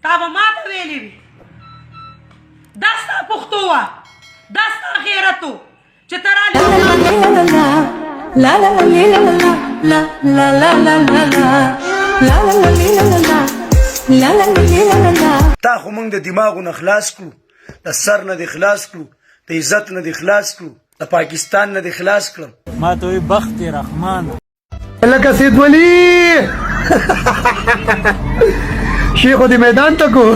تا به ما ته ویلي وي. دا ستا پښتو وه، دا ستا غیرت و چې ته رالې. La la la la la la la la la la la la la la la la la. تا خو موږ د دماغو نه خلاص کړو، د سر نه دې خلاص کړو، د عزت نه دې خلاص کړو، د پاکستان نه دې خلاص کړم. ما ته وی بخت رحمان. لکه سید ولی شیخ دې میدان ته کو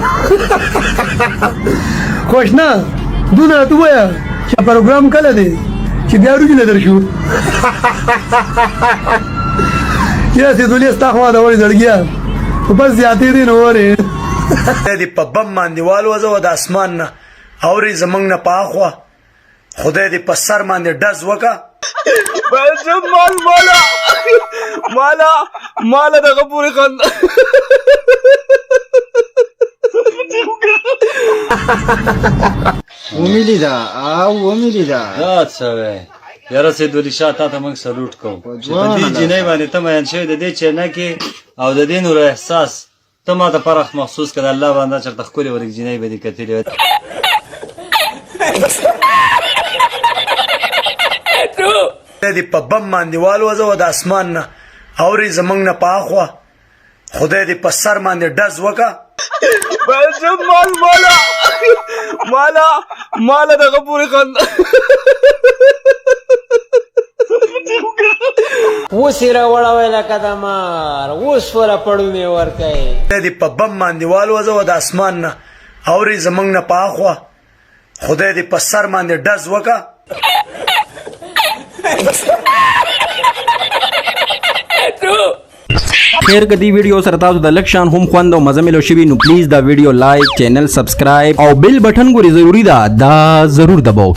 خوش نه دونه راته ووایه چې پروګرام کله دی چې بیا روجي نه درشو. یا سید ولی، ستا خوا دا وړي زړګیا، خو بس زیاتې دی نو ورې. خدای دې په بم باندې والوځوه د اسمان نه، اورې زمونږ نه په اخوا، خدای دې په سر باندې ډز وکه. مال مالا مالا مالا دغه پورې خند. ومې لیده او ومې لیده. دا څه وایې یاره سید ولي شاه، تا ته موږ سلوټ کوو چې په دې جینۍ باندې ته میین شوی، د دې چینکې او د دې نور احساس ته ما ته فرق محسوس کړه. الله باندې چېرته ښکلې ورک جینۍ به دې کتلې وای. خدای دې په بم باندې والوځوه د اسمان نه، اورې زمونږ نه په اخوا، خدای دې په سر باندې ډز وکه. مال مالا مالا مالا دغه پورې خند. اوس یې راوړوی لکه د مار، اوس وله پړونی ورکوي. خدای دې په بم باندې والوځوه د اسمان نه، اورې زمونږ نه په اخوا، خدای دې په سر باندې ډز وکه. خیر، که دی ویډیو سره تاسو د لږ شان هم خوند او مزه ملو شوي نو پلیز دا ویډیو لایک، چینل سبسکرایب او بیل بټن ګوري ضروری ده، دا ضرور دباو کې.